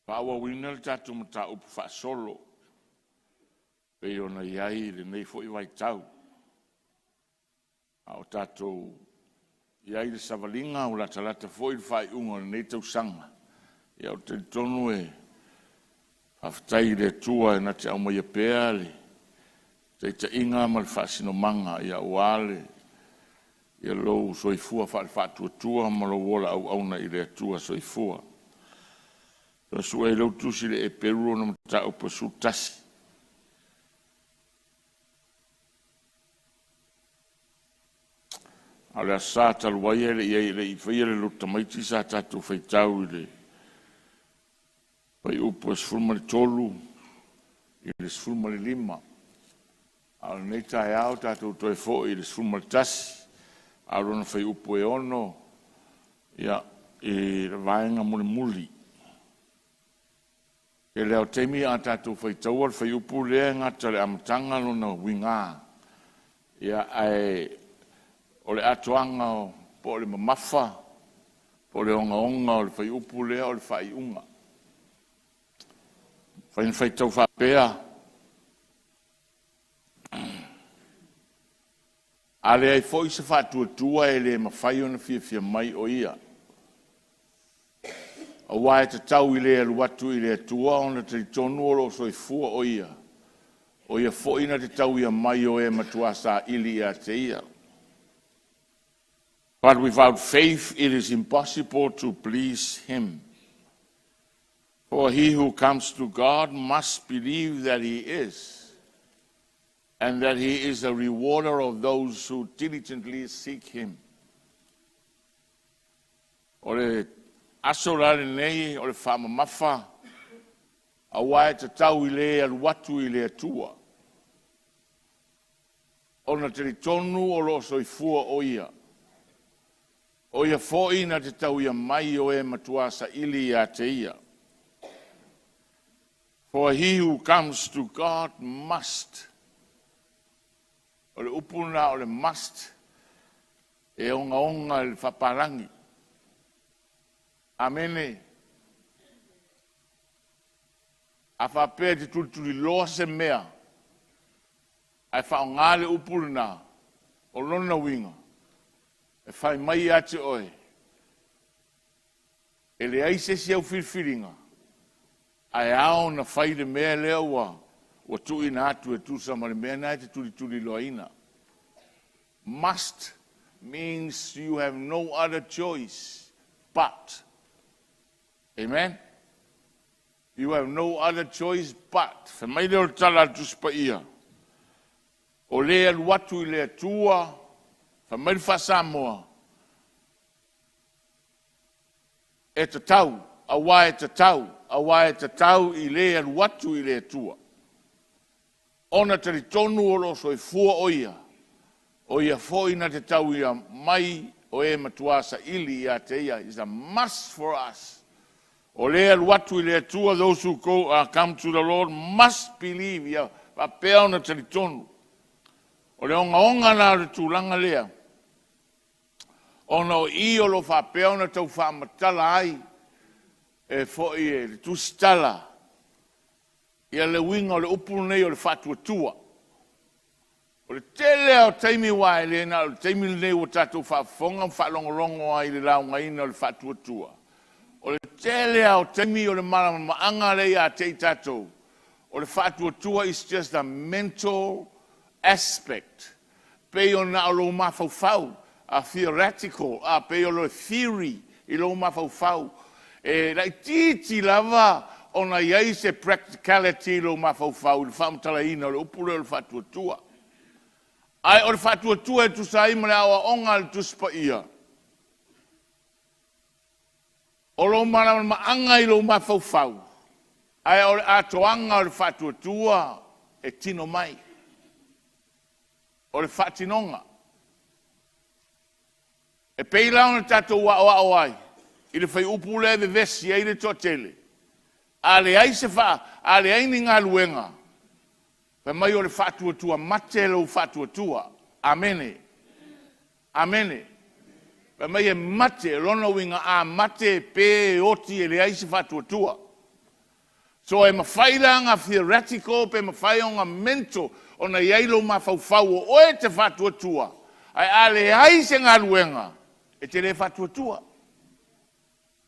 Faaauauina le tatou mataupu faasolo e pei ona i ai i lenei foi vaitau, a o tatou i ai i le savaliga ua latalata foi le faaiuga o lenei tausaga. Ou te talitonu e faafetai i le Atua na te aumaia pea le taitaiga ma le faasinomaga aua lou soifua faale-Faatuatua ma lou ola auauna i le Atua Soifua. Na Suetusi i le Eperu lona Mataupu e 11. A o le Aso Sa talu ai e le i faia le lotu tamaiti sa tatou faitau i le fuaiupu e 13 i le 15. A o lenei taeao tatou toe foi i le 11 a o lona fuaiupu e 6 i le vaega mulimuli. O le tele lava o taimi a tatou faitaua le fuaiupu lea e gata i le amataga lona uiga, ae o le atoaga po o le mamafa po o le ogaoga o le fuaiupu lea o le faaiuga. E mafai ona faitau faapea; A leai foi se faatuatua e le mafai ona fiafia mai o ia, aua e tatau i le e alu atu i le Atua ona talitonu o lo o soifua o Ia, o Ia foi na te tauia mai o e matua saili ia te Ia. But without faith it is impossible to please Him. For he who comes to God must believe that He is, and that He is a rewarder of those who diligently seek Him. O le aso la lenei o le faamamafa, aua e tatau i le alu atu i le Atua ona talitonu o lo o soifua o Ia, o Ia foi na te tauia mai o e matua saili ia te Ia. For he who comes to God must. O le upu lena o le must e ogaoga i le faapalagi. Amene. A faapea e te tulituliloa se mea ae faaaoga le upu lena, o lona uiga, e fai mai ia te oe, e leai se isi au filifiliga ae ao ona fai le mea lea ua tuuina atu e tusa ma le mea lena e te tulituliloaina. Must means you have no other choice but. Amen? You have no other choice but. Fai mai lea o le tala a le Tusi Paia, o le alu atu i le Atua, fai mai le Faa-Samoa, e tatau, aua e tatau, aua e tatau i le alu atu i le Atua ona talitonu o lo o soifua o Ia, o Ia foi na te tauia mai o e matua saili ia te Ia. It's a must for us. O le alu atu i le Atua, those who come to the Lord must believe, ia faapea ona talitonu. O le ogaoga la o le tulaga lea, ona o i o lo o faapea ona tau faamatala ai e foi e le tusitala ia le uiga o le upu lenei o le faatuatua. O le tele lava o taimi, aua e le na o le taimi lenei ua tatou faafofoga ma faalogologo ai i le laugaina o le faatuatua. O le tele lava o taimi o le malamalamaaga lea ia te i tatou, o le faatuatua is just a mental aspect, pei ona o lou mafaufau, a theoretical, a pei o le theory i lou mafaufau. E laitiiti lava ona i ai se practicality i lou mafaufau i le faamatalaina o le upu lea o le faatuatua. Ae o le faatuatua e tusa ai ma le aoaoga a le Tusi Paia, o lou malamalamaaga i lou mafaufau, ae o le atoaga o le faatuatua e tino mai, o le faatinoga. E pei la ona tatou aoao ai i le fuaiupu lea e vevesi ai le toatele, a leai se faa, a leai ni galuega, fai mai o le faatuatua mate lou faatuatua. Amene. Amene. Fai mai e mate, o lona uiga a mate pe oti e leai se faatuatua. So e mafai la ona theoretical pe mafai ona mental ona i ai lou mafaufau o oe e te faatuatua, ae a leai se galuega, e te le faatuatua.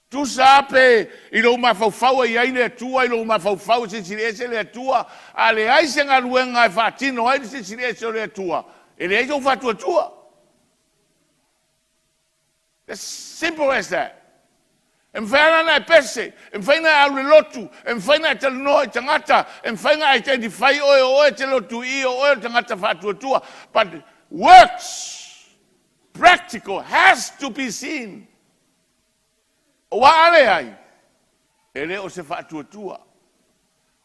Tusa lava pe i lou mafaufau e i ai le Atua, i lou mafaufau e silisili ese le Atua, a leai se galuega e faatino ai le silisili ese o le Atua, e leai sou faatuatua. As simple as that. E mafai lava ona e pese, e mafai ona e alu i le lotu, e mafai ona e talanoa i tagata, e mafai ona identify oe o oe e te lotu i i, o oe o le tagata faatuatua. But works, practical, has to be seen. Aua a leai, e le o se faatuatua.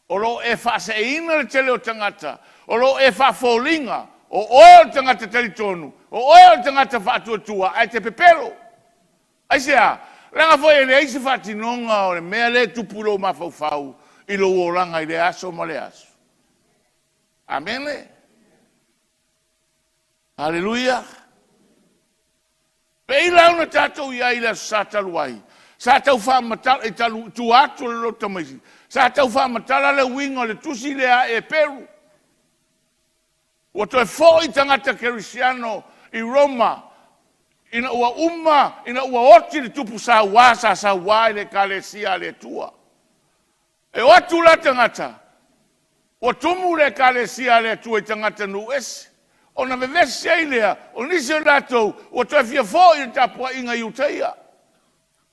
O lo o e faaseeina le tele o tagata, o lo o e faafoliga o oe o le tagata talitonu, o oe o le tagata faatuatua, ae te pepelo. Aisea? Leaga foi e leai se faatinoga o le mea lea e tupu i lou mafaufau i lou olaga i lea aso ma lea aso. Amene. Haleluia. Pei la ona tatou i ai i le Aso Sa talu ai, sa tau faamatala i tua atu o le lotu tamaiti, sa tau faamatala le uiga o le tusi lea a Eperu. Ua toe foi tagata kerisiano i Roma ina ua uma, ina ua oti le tupu saua sa saua i le ekalesia a le Atua. E o atu la tagata, ua tumu le ekalesia a le Atua i tagata nuu ese. Ona vevesi ai lea, o nisi o latou ua toe fia foi i le tapuaiga i Iutaia.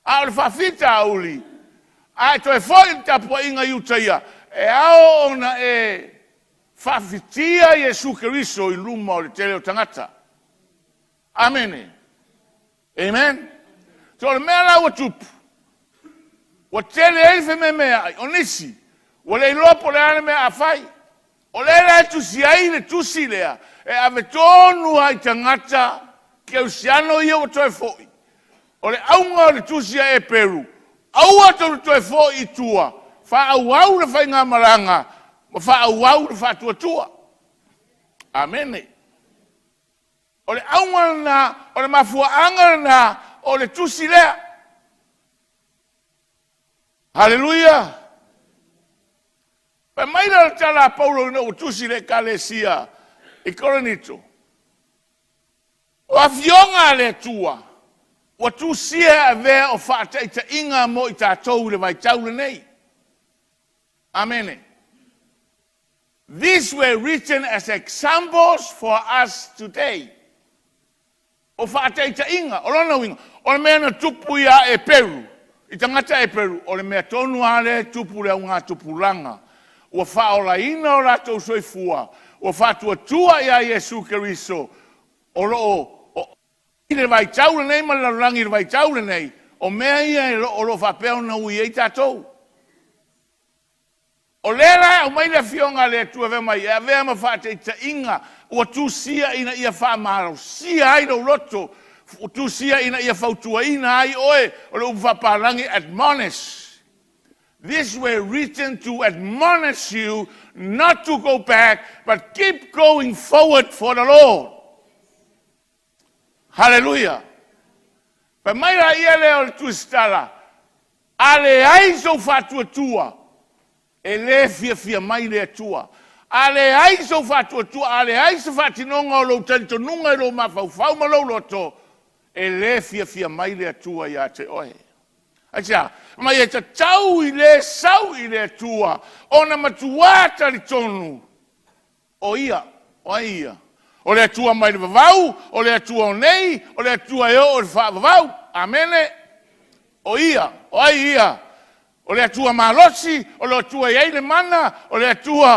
A o le faafitauli, a e toe foi i le tapuaiga i Iutaia, e ao ona e faafitia Iesu Keriso i luma o le tele o tagata. Amene. Amen. So o le mea la ua tupu, ua tele ai le fememeai, o nisi ua le iloa po o le a le mea a fai. O lea la e tusi ai le tusi lea e ave tonu lava i tagata kerisiano ia ua toe foi. O le auga o le tusi a Eperu, aua tou te toe foi i tua, faaauau le faigamalaga ma faaauau le faatuatua. Amene. O le auga lena, o le mafuaaga lena o le tusi lea. Haleluia! Fai mai la le tala a Paulo ina ua tusi i le ekalesia i Korinito, o afioga a le Atua ua tusia e avea o faataitaiga mo i tatou i le vaitau lenei. Amene. These were written as examples for us today. O faataitaiga, o lona uiga, o le mea na tupu ia Eperu, i tagata Eperu, o le mea tonu lava lea e tupu i le augatupulaga ua faaolaina o latou soifua, ua faatuatua ia Iesu Keriso, o lo o i le vaitau lenei ma le lalolagi i le vaitau lenei, o mea ia o lo o faapea ona ui ai tatou. O lea la e aumai le Afioga a le Atua fai mai e avea ma faataitaiga ua tusia ina ia faamalosia ai lou loto, ua tusia ina ia fautuaina ai oe, o le upu faapalagi admonish. These were written to admonish you not to go back, but keep going forward for the Lord. Hallelujah. Fai mai la ia lea o le tusitala, a leai sou faatuatua, e le fiafia mai le Atua. A leai sou faatuatua, a leai se faatinoga o lou talitonuga i lou mafaufau ma lou loto, e le fiafia mai le Atua ia te oe. Aisea? Ma e tatau i le sau i le Atua ona matua talitonu o Ia. O ai Ia? O le Atua mai le vavau, o le Atua o nei, o le Atua e oo i le faavavau. Amene. O Ia. O ai Ia? O le Atua malosi, o le Atua e i ai le mana, o le Atua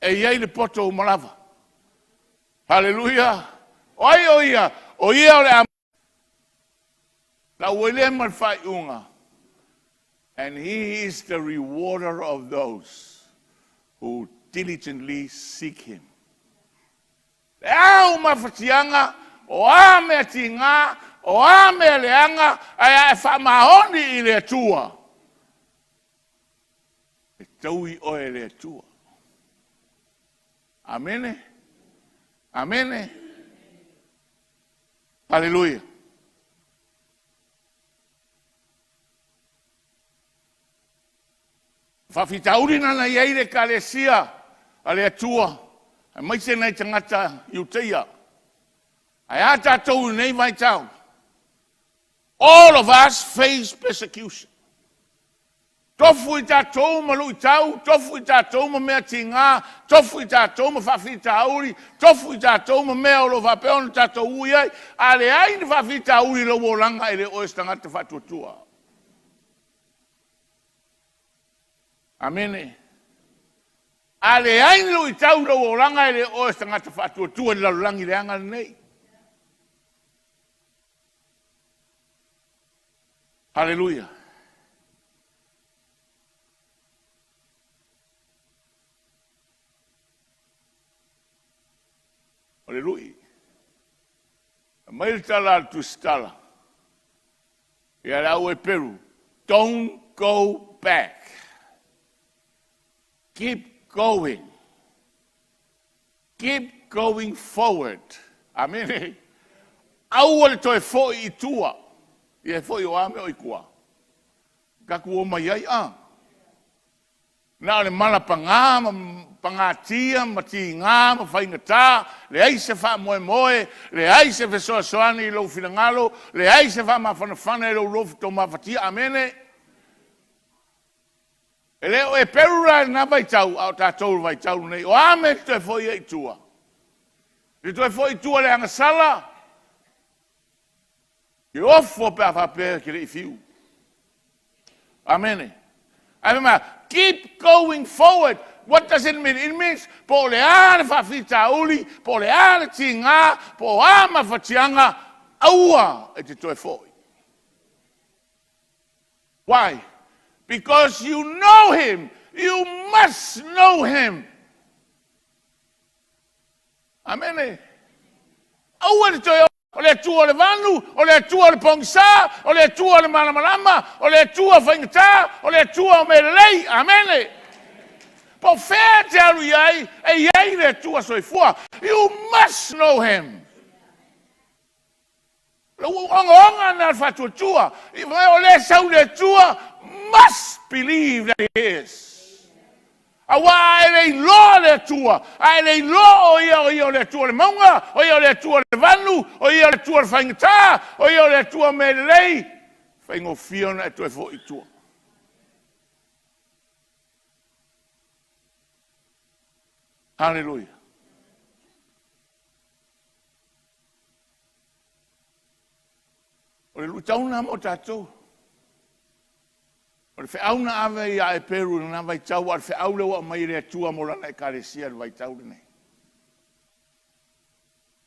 e i ai le poto uma lava. Haleluia! O ai o Ia? O Ia o le a lau ai lea ma le faaiuga. And He is the rewarder of those who diligently seek Him. Le au mafatiaga, o a mea tiga, o a mea leaga, ae a e faamaoni i le Atua, e taui oe e le Atua. Amene. Amene. Haleluia. Faafitauli na na i ai le Ekalesia a le Atua, aemaise nai tagata Iutaia. Ae a tatou i lenei vaitau? All of us face persecution. Tofu i tatou ma luitau, tofu i tatou ma mea tiga, tofu i tatou ma faafitauli, tofu i tatou ma mea o lo o faapea ona tatou ui ai. A leai ni faafitauli i lou olaga, e le o oe o se tagata faatuatua. Amene. A leai ni luitau i lou olaga, e le o oe o se tagata faatuatua i le lalolagi leaga lenei. Haleluia. O le lui. Aumai le tala a le Tusitala ia le au Eperu, don't go back. Keep going. Keep going forward. Amene. Aua le toe foi i tua. Ia foi o a mea o i tua? Tatou o mai ai a. Na o le mala paga ma pagatia ma tiga ma faigata, leai se faamoemoe, leai se fesoasoani i lou finagalo, leai se faamafanafana i lou loto mafatia. Amene. E le o Eperu la i lena vaitau, a o tatou i le vaitau lenei. O a mea e te toe foi ai i tua? E te toe foi i tua i le agasala? E ofo pe a faapea e te le i fiu. Amene. Ae fai mai, keep going forward. What does it mean? It means po o le a le faafitauli, po o le a le tiga, po o a mafatiaga, aua e te toe foi. Why? Because you know him. You must know him. Amene. Aua le toe o le Atua o le vanu, o le Atua o le pogisa, o le Atua o le malamalama, o le Atua o faigata, o le Atua o mea lelei. Amene. Po o fea e te alu i ai, e i ai le Atua soifua. You must know him. Ua ogaoga na le faatuatua. O le sau le Atua, must believe that he is. Aua a e le iloa le Atua, a e le iloa o ia o ia o le Atua o le mauga, o ia o le Atua o le vanu, o ia o le Atua o le faigata, o ia o le Atua o mea lelei, faigofie ona e toe foi i tua. Haleluia. O le luitau lena mo tatou. O le feau na ave ia Eperu i lena vaitau, a o le feau lea ua aumai e le Atua mo lana Ekalesia i le vaitau lenei.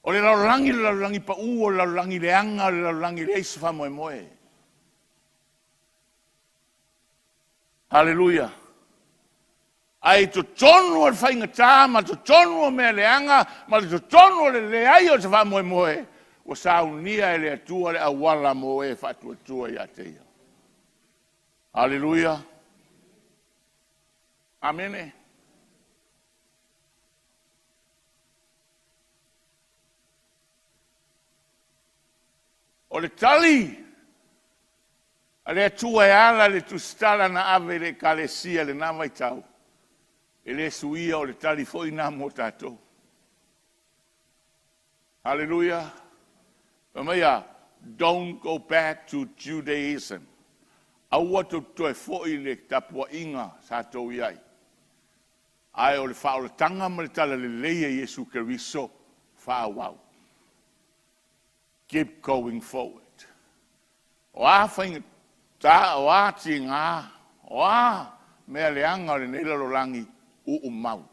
O le lalolagi, le lalolagi pau, o le lalolagi leaga, o le lalolagi leai se faamoemoe. Haleluia. Ae i totonu o le faigata ma totonu o mea leaga ma le totonu o le leai o se faamoemoe, ua saunia e le Atua le auala mo e faatuatua ia te Ia. Haleluia. Amene. O le tali a le Atua e ala i le tusitala na ave i le Ekalesia i lena vaitau, e le suia, o le tali foi lena mo tatou. Haleluia. Fai mai a, don't go back to Judaism. Aua tou toe foi i le tapuaiga sa tou i ai. Ae o le faaolataga ma le talalelei e Iesu Keriso, faaauau. Keep going forward. O a faigata, o a tiga, o a mea leaga o lenei lalolagi, uumau.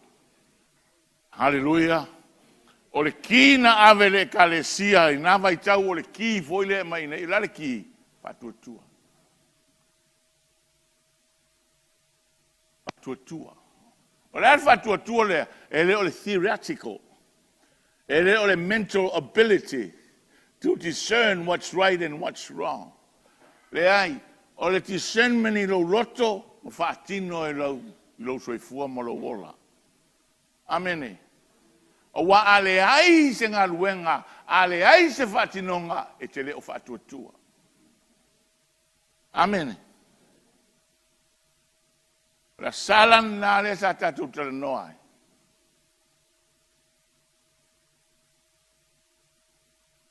Haleluia. O le ki na ave i le Ekalesia i na vaitau, o le ki foi lea e aumai nei. O le a le ki? Faatuatua. Faatuatua. O le a le faatuatua lea? E le o le theoretical. E le o le mental ability to discern what's right and what's wrong. Leai, o le discernment i lou loto ma faatino i lou soifua ma lou ola. Amene. Aua a leai se galuega, a leai se faatinoga, e te le o faatuatua. Amene. O le Asa la lena lea sa tatou talanoa ai.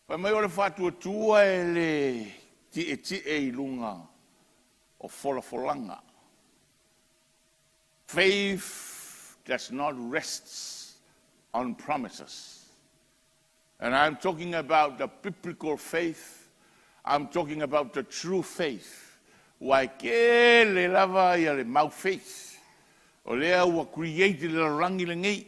Fai mai o le faatuatua e le tietie i luga o folafolaga. Faith does not rest on promises. And I'm talking about the biblical faith. I'm talking about the true faith. Ua e tele lava ia le mau faith. O lea ua create i le lalolagi lenei.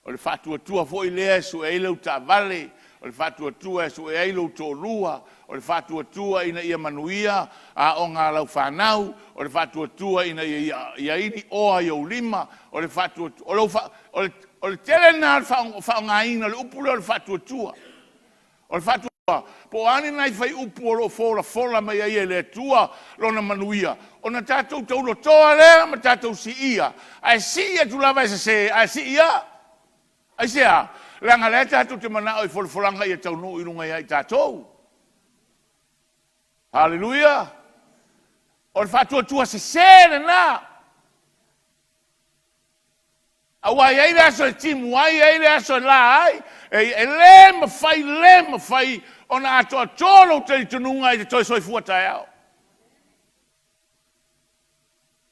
O le faatuatua foi lea e sue ai lau taavale, o le faatuatua e sue ai lou toalua, o le faatuatua ina ia manuia aoga a lau fanau, o le faatuatua ina ia i ai ni oa i ou lima, o le faatuatua, o, lou fa, o le tele lena o le faaaogaina o le upu lea o le faatuatua. O le faatuatua, po o a ni nai fuaiupu o lo o folafola mai ai e le Atua lona manuia, ona tatou taulotoa lea ma tatou siia, ae sii atu lava e sese, ae sii lava. Aisea? Leaga o lea tatou te manao i folafolaga ia taunuu i luga ia i tatou. Haleluia! O le faatuatua sese lena. Aua e i ai le aso e timu ai, e i ai le aso e la ai. E le mafai, le mafai ona atoatoa lou talitonuga i le toe soifua taeao.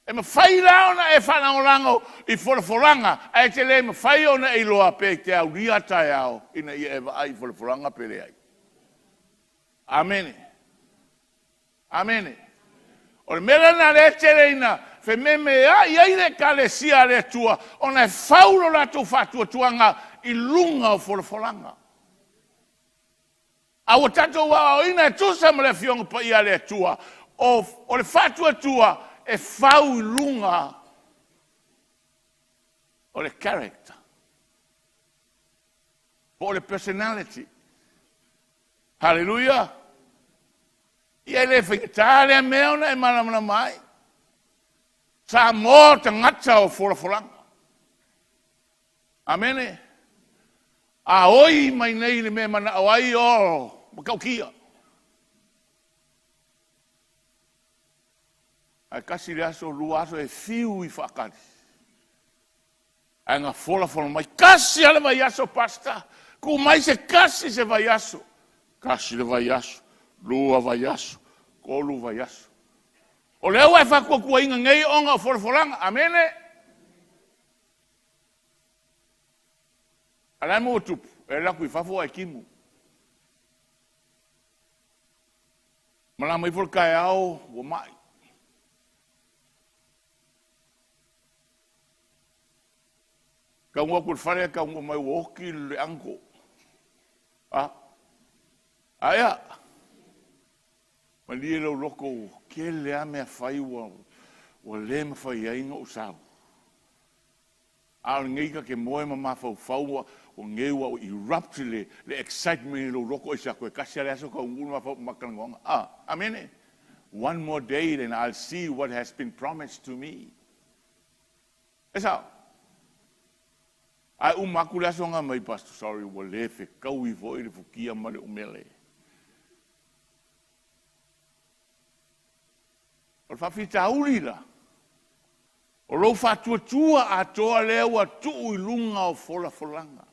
E mafai la ona e faalagolago i folafolaga, ae te le mafai ona e iloa pe te aulia taeao ina ia e vaai i folafolaga pe leai. Amene. Amene. O le mea lena lea e tele ina fememeai ai le Ekalesia a le Atua, ona e fau lo latou faatuatuaga i luga o folafolaga. A ua tatou aoaoina e tusa ma le Afioga Paia a le Atua, o le faatuatua e fau i luga o le character po o le personality. Hallelujah! Ia e le faigata lea mea ona e malamalama ai. Samoa o tagata o folafolaga. Amene. A oi mai nei i le mea e manao ai, o matautia. Ae tasi le aso, lua aso, e fiu i faatali. Ae na folafola mai, tasi lava le vaiaso, Pastor, tuu mai se tasi se vaiaso. Tasi le vaiaso, lua vaiaso, tolu vaiaso. O lea ua e faatuatuaina nei ona o folafolaga. Amene. A o le a le mea ua tupu? E alu atu i fafo ae timu. Malama ifo le taeao ua mai. Taunuu atu i le fale ae taunuu mai ua oti le ankle. A, aea. Malie lou loto, ua tele lava mea fai ua le mafai ai ona ou sau. A o lenei ta te moe ma mafaufau ua nei ua erupt le excitement i lou loto, aisea? Toe tasi lava le aso taunuu le ma talanoaga. Ah, amene. One more day and I'll see what has been promised to me. E sao? Ae uma atu le aso na mai, Pastor, sorry, ua le fetaui foi le futia ma le umele. O le faafitauli la, o lou faatuatua atoa lea ua tuu i luga o folafolaga.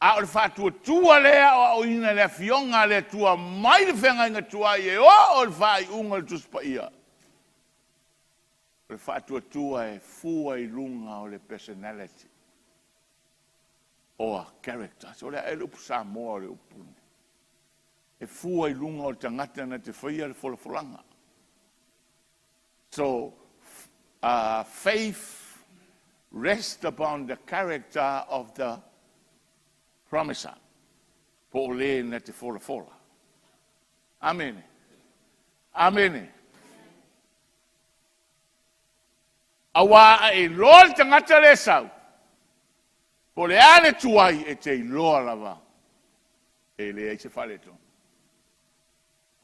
A o le faatuatua lea e aoaoina e le Afioga a le Atua mai le feagaiga tuai e oo i le faaiuga o le Tusi Paia, o le faatuatua e fua i luga o le personality or character. So o le a ea le upu Samoa o le upu lenei? E fua i luga o le tagata na te faia le folafolaga. So, faith rests upon the character of the promiser. Po o le na te folafola. Amene. Amene. Aua a e iloa le tagata le sau, po o le a le tuai, e te iloa lava e leai se faaletonu.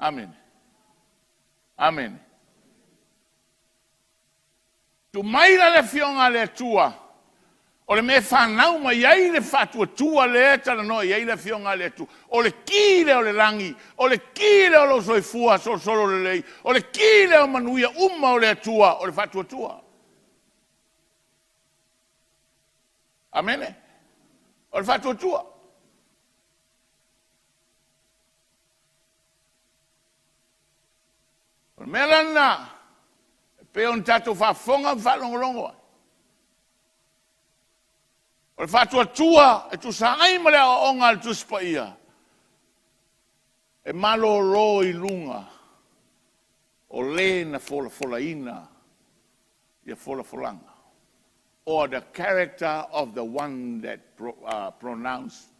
Amene. Amene. Tu mai la le Afioga a le Atua, O le mea e fanau mai ai le faatuatua lea e talanoa i ai le Afioga a le Atua, o le ki lea o le lagi, o le ki lea o lou soifua solosolo lelei, o le ki lea o manuia uma o le Atua, o le faatuatua. Amene. O le faatuatua. O le mea la lena, e pei ona tatou faafofoga ma faalogologo ai, o le faatuatua e tusa ai ma le aoaoga a le Tusi Paia, e malolo i luga o le na folafolaina ia folafolaga, or the character of the one that pronounced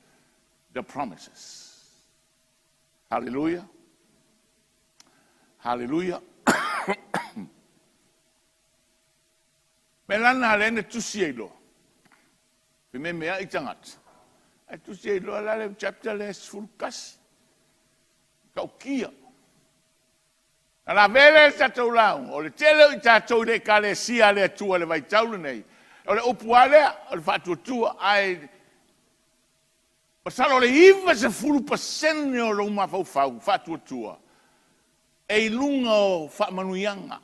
the promises. Hallelujah. Hallelujah. Mea la lena lea na tusi ai loa, fememeai tagata, ae tusi ai loa la le chapter lea 11, tautia. Na lavea lea i le tatou lauga, o le tele o i tatou i le ekalesia a le Atua i le vaitau lenei, o le upu lava lea, o le faatuatua. Ae masalo o le 90% o lou mafaufau faatuatua, e i luga o faamanuiaga,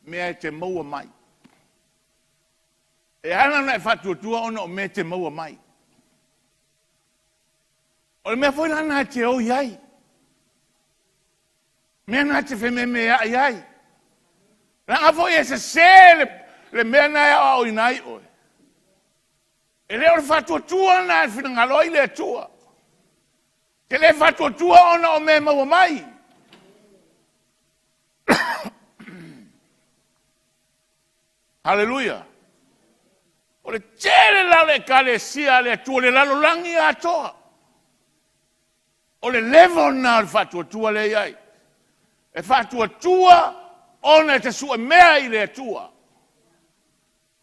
mea e te maua mai. E ala ona e faatuatua ona o mea e te maua mai. O le mea foi la lena e te oi ai, mea na e te fememeai ai. Leaga foi e sese le mea lena e aoaoina ai oe. E le o le faatuatua lena e finagalo ai le Atua. E te le faatuatua ona o mea e maua mai. Hallelujah. O le tele la o le ekalesia a le Atua i le lalolagi atoa. O le level lena o le faatuatua lea e i ai. E faatuatua ona e te sue mea i le Atua.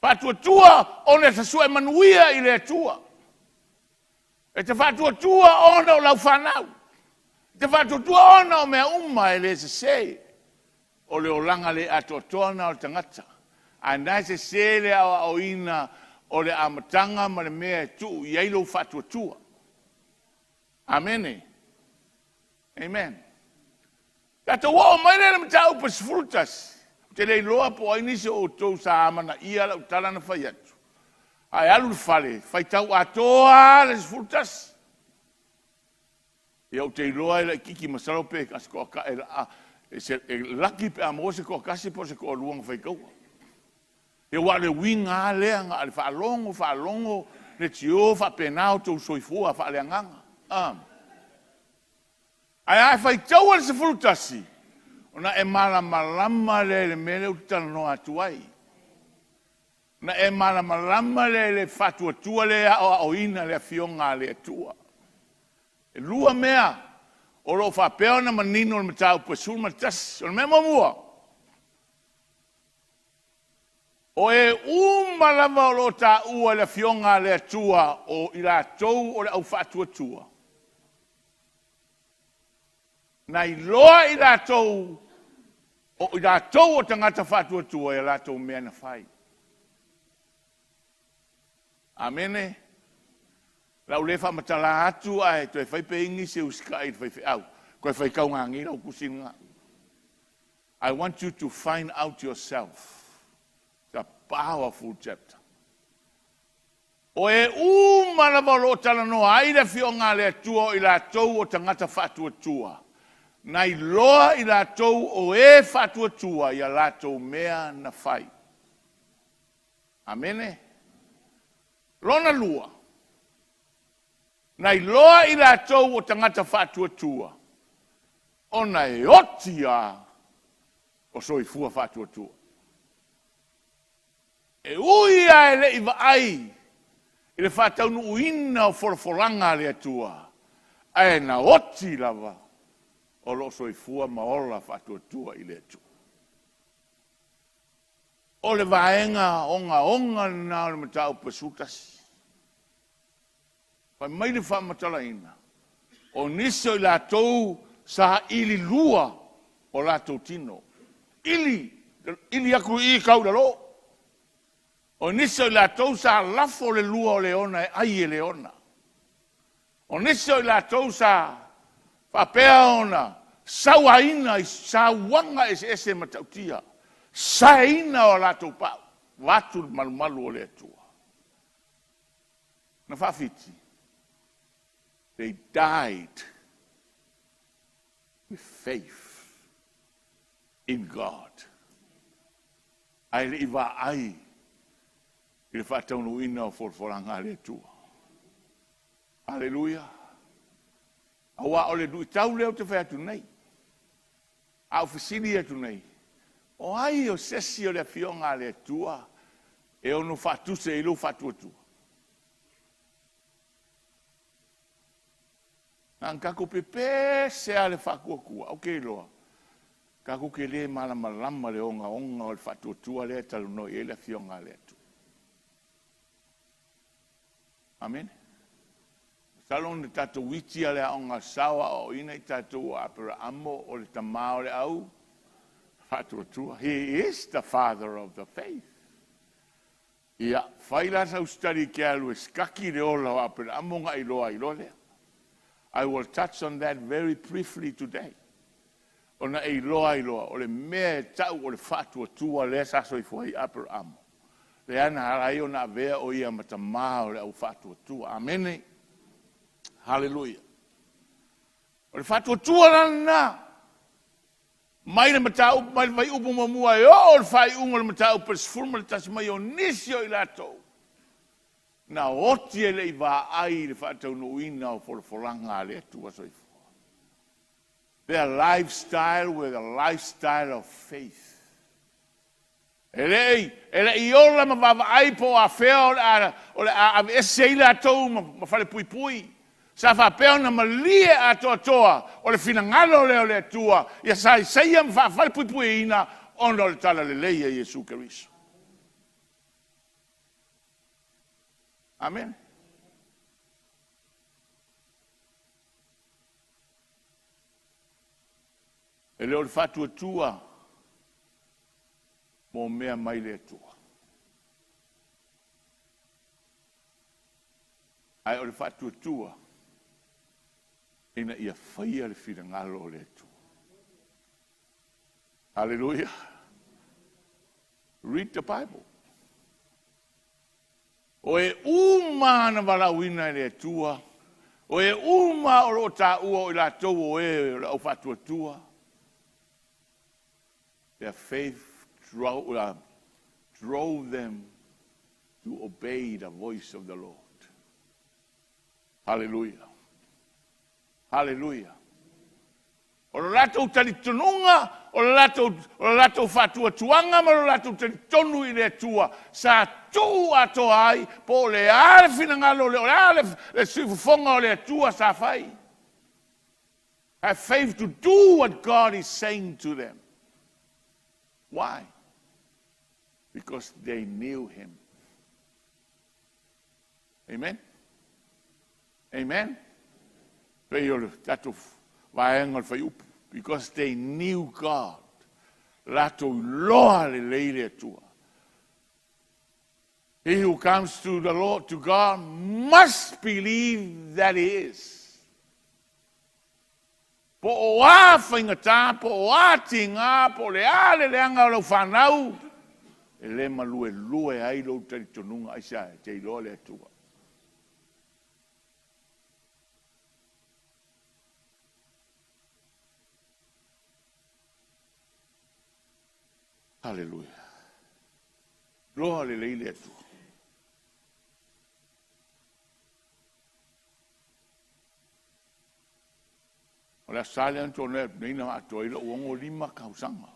Faatuatua ona e te sue manuia i le Atua. E te faatuatua ona o lau fanau. E te faatuatua ona o mea uma e le sese. O le olaga le atoatoa lena o le tagata. Ae na e sese le aoaoina o le amataga ma le mea e tuu i ai lou faatuatua. Amene. Amen. Tatou oo mai lea i le mataupu e 11. Ou te le iloa po o ai nisi o outou sa amanaia lau tala na fai atu. Ae alu i le fale, faitau atoa le 11. Ia ou te iloa e laitiiti masalo pe e laki pe a maua se toatasi po o se toalua na faitaua. Ia aua o le uiga lava lea na o le faalogo faalogo leitio faapena outou soifua faaleagaga. Ae a faitaua le 11, ona e malamalama lea i le mea lea ou te talanoa atu ai. Ona e malamalama lea i le faatuatua lea e aoaoina e le Afioga a le Atua. E lua mea o lo o faapea ona manino i le mataupu e 11. O le mea muamua, o e uma lava o lo o taua e le Afioga a le Atua o i latou o le au faatuatua, na iloa i latou o i latou o tagata faatuatua i a latou mea na fai. Amene. O le a ou le faamatala atu ae toe fai pe i ai nisi e usitai i le faifeau, toe faitauga lau tusi lena. I want you to find out yourself. It's a powerful chapter. O e uma lava o lo o talanoa ai le Afioga a le Atua o i latou o tagata faatuatua, na iloa i latou o e faatuatua i a latou mea na fai. Amene. Lona lua, na iloa i latou o tagata faatuatua ona e oti lava o soifua faatuatua. E ui lava e le i vaai i le faataunuuina o folafolaga a le Atua, ae na oti lava o lo o soifua ma ola faatuatua i le Atua. O le vaega ogaoga lena o le mataupu e 11. Fai mai le faamatalaina, o nisi o i latou sa ililua o latou tino, ili, ili atu i i tau i lalo. O nisi o i latou sa lafo le lua o le ona e ai e le ona. O nisi o i latou sa faapea ona sauaina i sauaga eseese matautia, saeina o latou pau, vaeatu le malumalu o le Atua. Na faafiti, they died with faith in God. Ae le i vaai i le faataunuuina o folafolaga a le Atua. Aleluia. Aua o le luitau lea ou te fai atu nei, a ou fesili atu nei, o ai o se isi o le Afioga a le Atua e ono faatuse ai lou faatuatua? Na ona tatou pepese lava i le faatuatua, ae ou te iloa tatou te le malamalama i le ogaoga o le faatuatua lea e talanoa i ai le Afioga a le Atua. Amene. Masalo na tatou iti lava i le Aoga Sao o aoaoina i tatou o Aperaamo o le tama o le au faatuatua. He is the father of the faith. Ia, fai la sau study e te alu e study le ola o Aperaamo ona e iloa ai loa lea. I will touch on that very briefly today. Ona e iloa ai loa, o le mea e tau o le faatuatua lea sa soifua ai Aperaamo, lea na ala ai ona avea o ia ma tama o le au faatuatua. Amene. Haleluia. O le faatuatua la lena, mai le mataupu mai le fuaiupu muamua e oo i le faaiuga o le mataupu e 11 mai o nisi o i latou na oti e le i vaai i le faataunuuina o folafolaga a le Atua Soifua. Their lifestyle were the lifestyle of faith. E le i ola ma vaavaai po o afea o le a aveese ai latou ma falepuipui. Sa faapea ona malie atoatoa o le finagalo lea o le Atua ia saisaiia ma faafalepuipuiina ona o le talalelei a Iesu Keriso. Amene. E le o le faatuatua mo mea mai le Atua, ae o le faatuatua ina ia faia le finagalo o le Atua. Hallelujah. Read the Bible. O e uma na valaauina e le Atua, o e uma o lo o taua o i latou o e o le au faatuatua, their faith drove them to obey the voice of the Lord. Hallelujah. Hallelujah. O le latou talitonuga, o le latou faatuatuaga ma le latou talitonu i le Atua, sa tuu atoa ai, po o le a le finagalo, o le a le siufofoga o le Atua sa fai. Have faith to do what God is saying to them. Why? Because they knew Him. Amen. Amen. Pei o le tatou vaega o le fuaiupu. Because they knew God. Latou iloa lelei le Atua. He who comes to the Lord, to God, must believe that He is. Po o a faigata, po o a tiga, po o le a le leaga o lau fanau, e le maluelue ai lou talitonuga aisea, e te iloa le Atua. Haleluia. Iloa lelei le Atua. O le Aso Sa lea na tuanai atu nei na atoa ai lou 65 tausaga.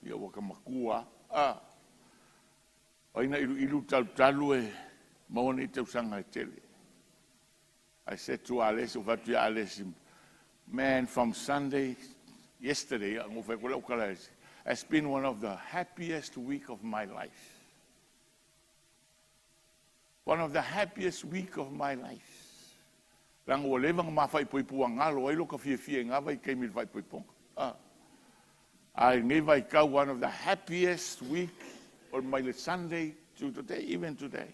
Ia ua ta matua lava. O ai na iluilu talutalu e maua nei tausaga e tele. I said to Alesi, ou fai atu ia Alesi, man, from Sunday, yesterday, na ou fai atu lau tala, has been one of the happiest week of my life. One of the happiest week of my life. Leaga ua leva ona ma faaipoipo ua galo ai lota fiafia i na vaitaimi i le faaipoipoga. A i lenei vaitau, one of the happiest week o mai le Sunday to today, even today.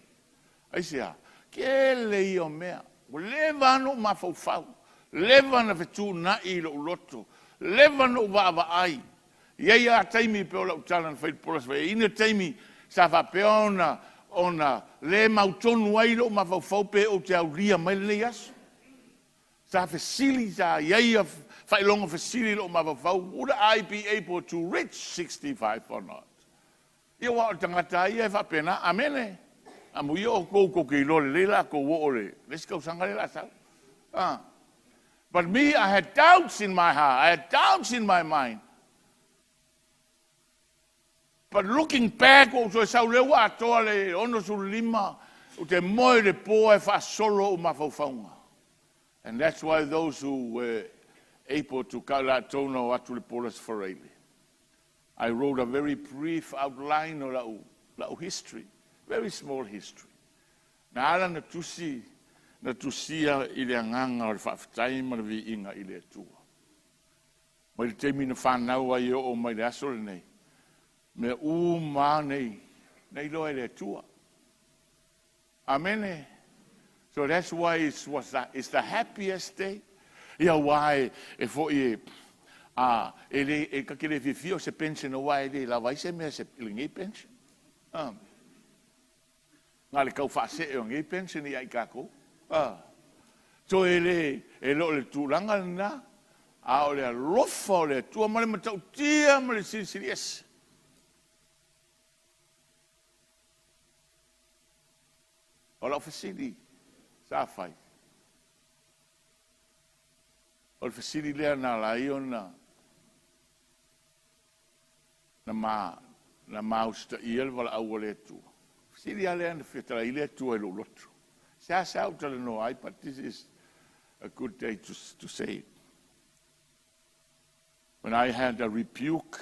Aisea? Tele ia o mea. Ua leva lava ona ou mafaufau, leva ona fetuunai i lou loto, leva ona ou vaavaai. E i ai lava taimi pei o lau tala na fai i le po e i ai ni taimi sa faapea ona le mautonu ai lou mafaufau pe ou te aulia mai lenei aso. Sa fesili, sa i ai faailoga fesili i lou mafaufau, would I be able to reach 65 or not? Ia aua o le tagata lava ia e faapena. Amene. Amuia outou tou te iloa lelei o le a outou oo i le isi tausaga lea o le a sau. But me, I had doubts in my heart, I had doubts in my mind. But looking back, ua ou toe sau lea ua atoa le 65, ou te moe i le po ae faasolo ou mafaufauga. And that's why those who were able to, latou na o atu i le po o le Aso Faraile, I wrote a very brief outline o lau history, very small history. Na ala na tusi, na tusia i le agaga o le faafetai ma le viiga i le Atua. Mai le taimi na fanau ai e oo mai le aso lenei, mea uma lava nei na iloa e le Atua. Amene. So that's why it's the happiest day. Ia aua e foi e a e le e ta te le fiafia o se pension aua e le lava ai se mea se i lenei pension. Ah. Na o le tau faasee o nei pension ia i tatou. Ah. So e le e le o le tulaga lena, a o le alofa o le Atua ma le matautia ma le silisili ese. O lau fesili sa fai, o le fesili lea na ala ai ona na ma, na ma usitaia le valaau a le Atua. Fesili lava lea na fia talai le Atua i lou loto. Seasea ou talanoa ai, but this is a good day to say it. When I had a rebuke,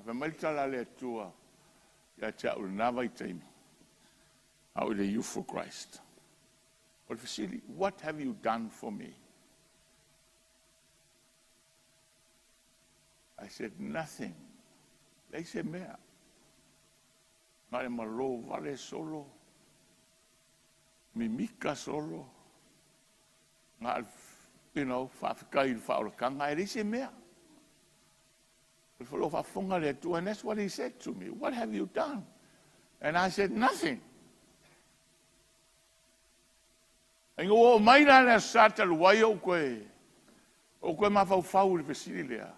fai mai le tala a le Atua ia te au i lena vaitaimi, a o i le Youth for Christ. O le fesili, what have you done for me? I said, nothing. Leai se mea. Na o le malo vale solo, mimika solo, na o le, faafetai i le faaolataga, ae leai se mea. O lo o faafofoga le Atua, and that's what he said to me. What have you done? And I said, nothing. Ina ua oo mai la le Aso Sa talu ai ou toe mafaufau i le fesili lea,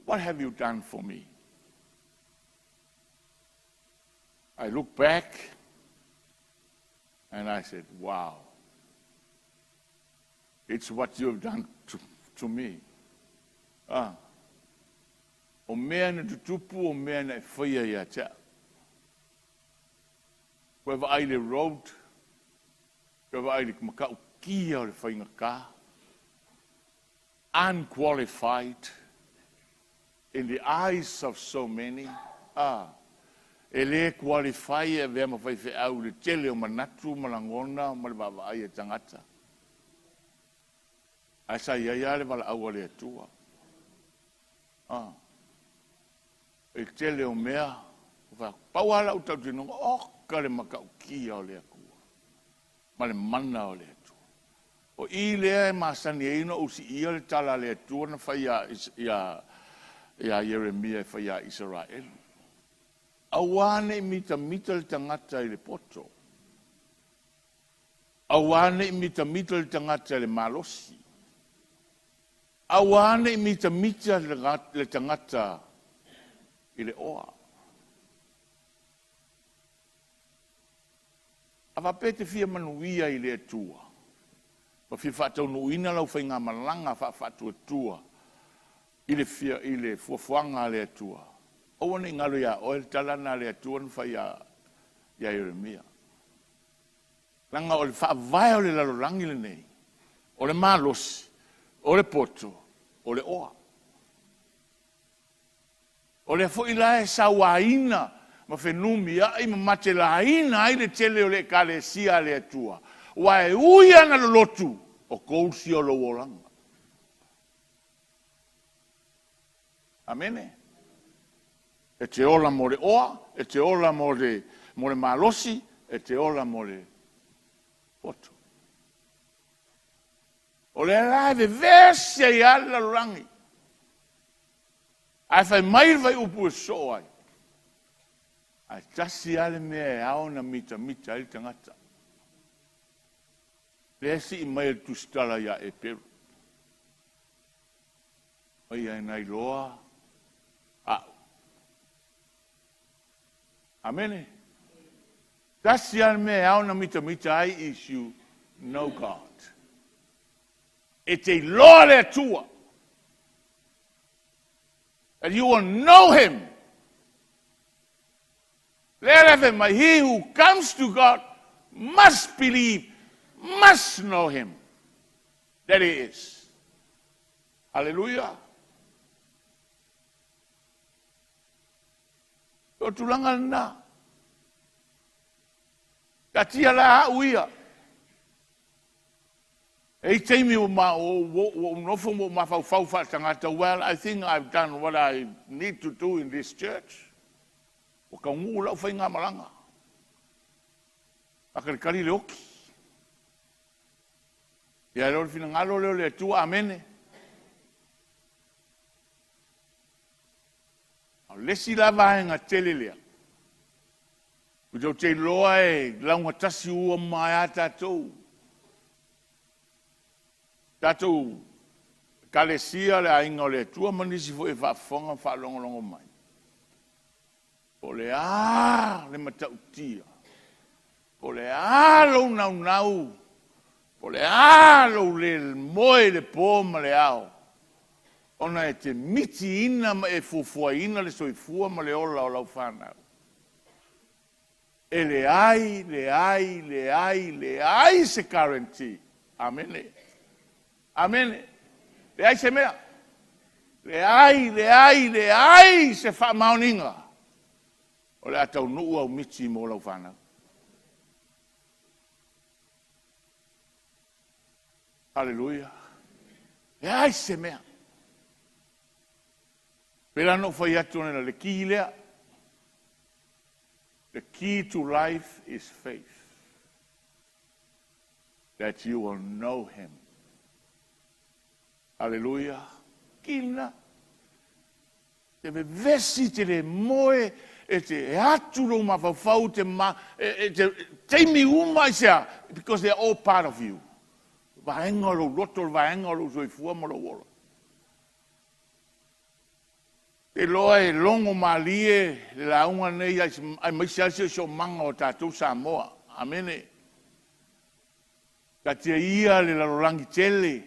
what have you done for me? I look back and I said, wow, it's what you have done to me. Ah. O mea na tutupu, o mea na e faia ia te au. Koe vaai le road, koe vaai le matautia o le faigata, unqualified in the eyes of so many. Ah, e le qualify e avea ma faifeau i le tele o manatu ma lagona ma le vaavaai a tagata. Ae sa i ai lava le valaau a le Atua. Ah, i le tele o mea, pau lava lau tautinoga, oka le matautia o le Atua ma le mana o le Atua. O i lea e masani ai ona ou siia le tala a le Atua na fai ia Ieremia e fai ia Isaraelu. Aua ne i mitamita le tagata i le poto. Aua ne i mitamita le tagata i le malosi. Aua ne i mitamita le tagata i le oa. A faapea e te fia manuia i le Atua, ma fia faataunuuina lau faigamalaga faafaatuatua i le fuafuaga a le Atua, aua ne i galo ia oe le tala lena a le Atua na fai ia Ieremia. Leaga o le faavae o le lalolagi lenei, o le malosi, o le poto, o le oa. O lea foi la e sauaina ma fenumiai ma matelaina ai le tele o le Ekalesia a le Atua, aua e ui lava ina lolotu, o goals ia o lou olaga. Amene. E te ola mo le oa, e te ola mo le mo le malosi, e te ola mo le poto. O lea la e vevesi ai lava le lalolagi, ae fai mai le fuaiupu e sosoo ai, ae tasi lava le mea e ao ona mitamita ai le tagata, lea e sii mai e le Tusitala ia Eperu, a ia iloa au. Amene. Tasi lava le mea e ao ona mitamita ai is you know God. E te iloa le Atua. And you will know Him. Lea le fai mai, he who comes to God must believe, must know Him, that He is. Hallelujah. O tulaga lena. Taatia la au ia. E i taimi ua ma ua ou nofo ma ou mafaufau faatagata, well, I think I've done what I need to do in this church. Ua taunuu lau faigamalaga. Faatalitali le oti. Ia le o le finagalo lea o le Atua, amene. O le isi la vaega tele lea, ou te iloa e laugatasi uma ai lava tatou. Tatou Ekalesia le aiga o le Atua ma nisi foi e faafofoga ma faalogologo mai. Po o le a le matautia, po o le a lou naunau, po o le a lou le moe i le po ma le ao, ona e te mitiina ma e fuafuaina le soifua ma le ola o lau fanau. E leai, leai, leai, leai se guarantee. Amene. Amene. Leai se mea. Leai, leai, leai se faamaoniga o le a taunuu au miti mo lau fanau. Hallelujah. Leai se mea. Pe la na ou fai atu na le key lea. The key to life is faith. That you will know Him. Hallelujah. Kina. Te vevesi te le moe e te e atu lou mafaufau te ma e, e te taimi uma i sea because they are all part of you. Vaega o lou loto, le vaega o lou soifua ma lou ola. Te iloa e logo malie le lauga nei aemaise lava le siosiomaga o tatou Samoa. Amene. Taatia ia le lalolagi tele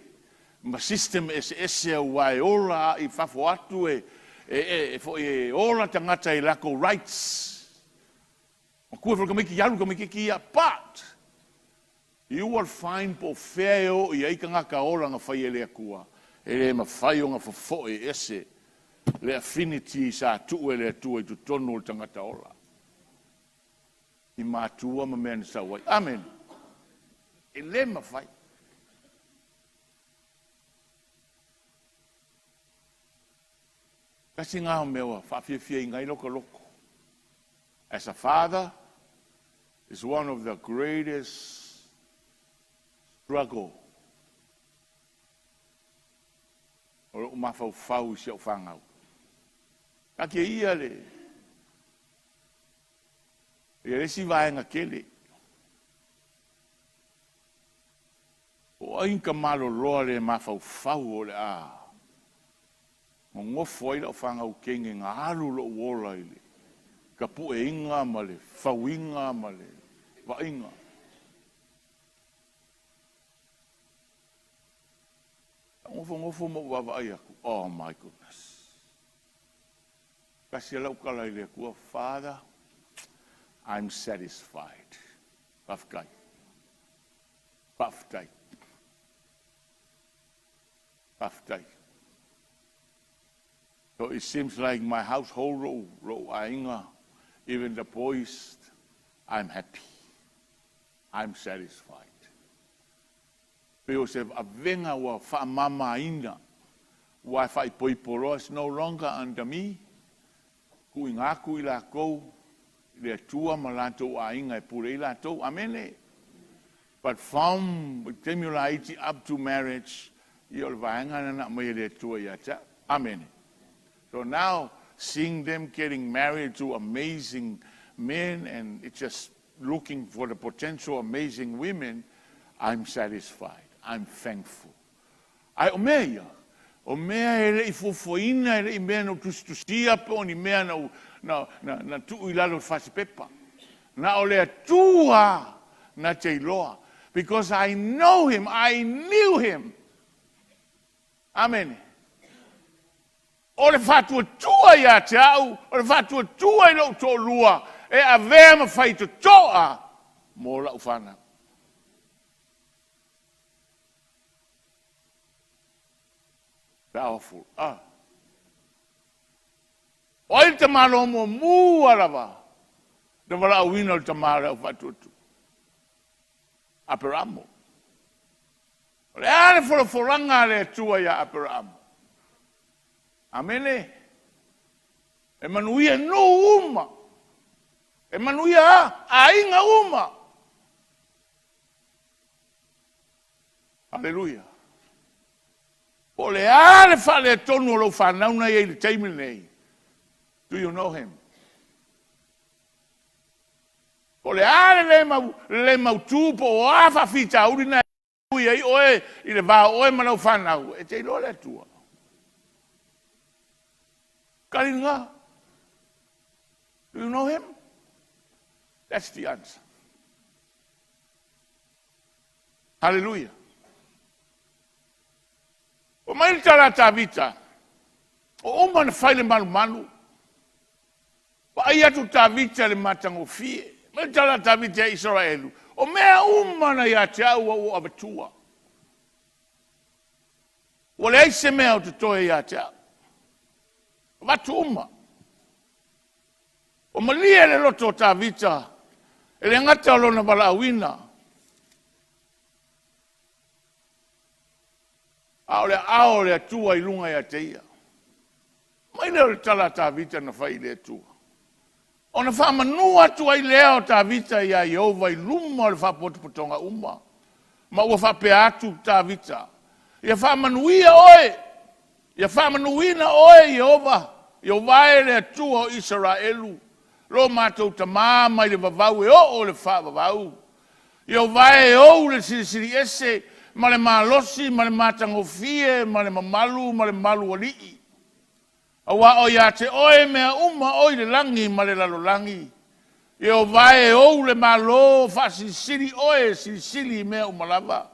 ma system eseese aua e ola i fafo atu e foi e ola tagata i lakou rights. Matua foi tamaiti alu tamaititi ia. But you will find po o fea e o i ai tagata ola na fai e le Atua. E le mafai ona fofoe ese le affinity sa tuu e le Atua i totonu o le tagata ola. I matua ma mea na sau ai. Amen. E le mafai. Tasi ngā o mea ua whaafiafia i ngai loko loko. As a father, is one of the greatest struggle o lou mafaufau i si au fanau. Taatia ia le ia le isi vaega tele. O ai ka maloloa le mafaufau o le a gogofo ai lau fanau teine na alu lou ola i le tapueina ma le fauina ma le vaaiga. Nofonofo ma ou vaavaai atu. Oh my goodness. Tasi lau tala i le Atua, Father, I'm satisfied. Faafetai. Faafetai. Faafetai. So it seems like my household, lou aiga, even the boys, I'm happy. I'm satisfied. Pe o se avega ua faamamaina, ua faaipoipo loa, is no longer under me. Tuuina atu i lakou, le Atua ma latou aiga e pule ai latou. Amene. But from le taimi o laiti up to marriage, ia o le vaega lena na aumai e le Atua ia te au. Amene. So now, seeing them getting married to amazing men and it's just looking for the potential amazing women, I'm satisfied. I'm thankful. Ae o mea ia, o mea e le i fuafuaina, e le i mea na ou tusitusia po o ni mea na, na, na, na tuu i lalo o le fasipepa. Na o le Atua na te iloa. Because I know him, I knew him. Amene. O le faatuatua ia te au, o le faatuatua i lou toalua, e avea ma faitotoa mo lau fanau. Powerful. Ah. O ai le tamaloa muamua lava na valaauina o le tama o le au faatuatua? Aperamo. O le a le folafolaga a le Atua ia Aperamo? Amene. E manuia nuu uma. E manuia aiga uma. Aleluia. Po o le a le faaletonu o lou fanau na i ai i le taimi lenei? Do you know him? Po o le a le le, mau, le mautu po o a faafitauli na ui ai oe i le va o oe ma lau fanau, e te iloa le Atua. Tali. Do you know him? That's the answer. Hallelujah. O mai le tala a Tavita, o uma na fai le malumalu, vaai atu Tavita i le matagofie. Mai le tala a Tavita e Isaraelu, o mea uma na ia te au ua ou avatua. Ua leai se mea o totoe ia te au. Avatu uma. O malie le loto o Tavita, e le gata o lona valaauina, a o le aao o le Atua i luga ia te ia. Mai lea o le tala a Tavita na fai i le Atua. Ona faamanu atu ai lea o Tavita iā Ieova i luma o le faapotopotoga uma. Ma ua faapea atu Tavita, ia faamanuia oe, ia faamanuina oe Ieova, Ieova e le Atua o Isaraelu, lo matou tamā mai le vavau e oo i le faavavau. Ieova e ou le silisili ese ma le malosi ma le matagofie ma le mamalu ma le malualii. Aua o ia te oe mea uma o i le lagi ma le lalolagi. Ieova e ou le Malo, faasilisili oe e silisili i mea uma lava.